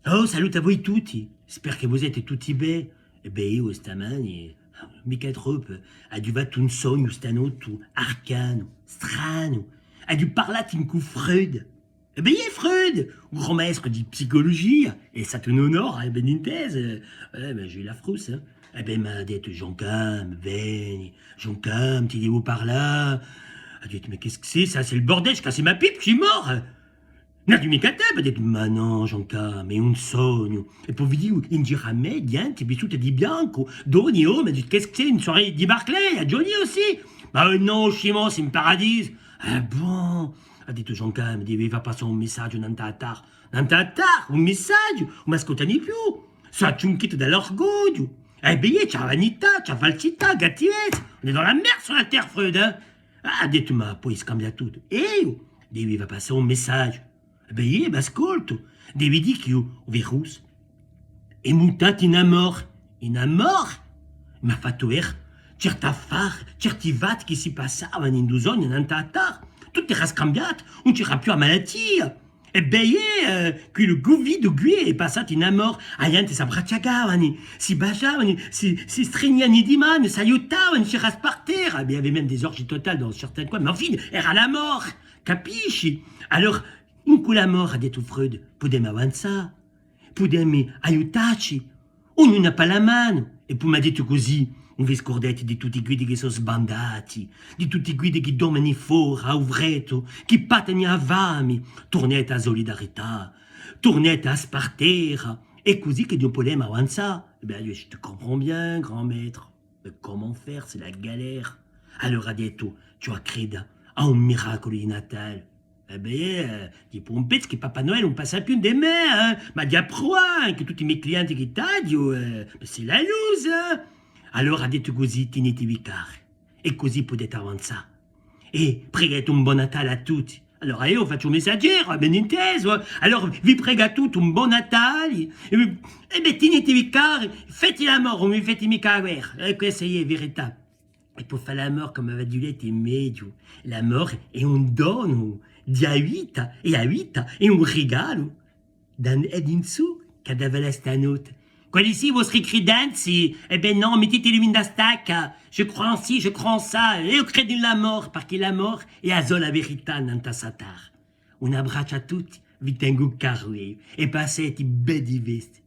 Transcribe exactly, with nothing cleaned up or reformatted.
Oh, salute à voi tutti! Speru chì vo seti tutti bè. È bè, eiu stamani, micca troppu, aghju fattu un sognu stanotte arcanu, stranu. Aghju parlatu incù Freud. È bè, iè, Freud, u grand maestru di psiculugia, hè statu un onore, eh, ben intesu. Eh, ben, j'ai eu la frousse, hein. È bè, m'hà dettu: Jean-Cam, veni, Jean-Cam, ti devu parlà. Aghju dettu: mais qu'est-ce que c'est ça? C'est le bordel, je casse ma pipe, je suis mort. N'aghju micca tempu, aghju dettu. Ma nò, Jean-Cam, hè un sognu. È po vidiu in giru à mè ghjenti vistuta di biancu, donni, omi, aghju dettu: qu'est-ce que c'est, une soirée di Barclay, à Johnny aussi? Ma, euh, nò, scemu, simu in paradis. Ah bon? Hà dettu Jean-Cam, devi fà passà un messaghju nant'à a Tarre. Nant'à a Tarre? Un messaghju? Ùn m'ascoltani più. Sò à chjunchita da l'orgogliu. È bè, ci hè a vanità, ci hè a falsità, a gattivezza. On est dans la merde sur la terre, Freud, hein? Ah, hà dettu, ma poi scambia tuttu. È eiu devi fà passà un messaghju. È bè, eiu v'ascoltu. Devi dì chì u virus hè mutatu in amore. In amore? M'hà fattu vede certi affari, certi fatti chì si passavani in u sognu nant'à a Tarre. Tuttu era scambiatu, ùn c'era più a malatia. È bè, eh, quì u Covid quì hè passatu in amore, a ghjenti s'abbracciavani, si basgiavani, si, si stringhjavani di mani, s'aiutavani, c'era spartera. È bè, il y avait même des orgies totales dans certains coins, mais enfin, era l'amore, capisci? Allora, incù l'amore, hà dettu Freud, pudemu avanzà, pudemu aiutacci, ognunu pà la manu. È po m'hà dettu cusì: ùn vi scurdeti di tutti quiddi chì sò sbandati, di tutti quiddi chì dormini fora à u freddu, chì patini a fami, turneti à a sulidarità, turneti à a spartera, hè cusì chì no pudemu avanzà. Eh ben, je te comprends bien, grand maître. Mais comment faire, c'est la galère. Allora hà dettu: ci vole à creda à un miraculu di Natale. Eh ben, eh, dipoi un pezzu chì Papa Noël ùn passa più ind'è mè, eh, ma digià pruvà, chì tutti i me clienti chì t'aghju, eh, mais c'est la loose, eh. Allora hà dettu cusì: tinitevi cari, è cusì pudeti avanzà. È pregati un bon Natale à tutti. Allora eiu facciu u messaghjeru, ben intesu, eh. Allora vi pregu à tutti un bon Natale, è, è ben, tinitevi cari, feti l'amore, ùn vi feti micca a guerra, è questa hè a verità. È po fà l'amore, cum'è v'aghju dettu, hè megliu. L'amore hè un donu di a vita, è a vita hè un rigalu. Dan-, è d'insù, ch'aghju da fà stanotte? Quali sò i vostri cridenzi? Eh ben nò, mittiteli in a stacca. Je crois en ci, je crois en ça. Eiu credu in l'amore, perchè l'amore hè a sola verità nant'à sta tarra. Un abbracciu à tutti, vi tengu caru eiu, è passeti belli festi.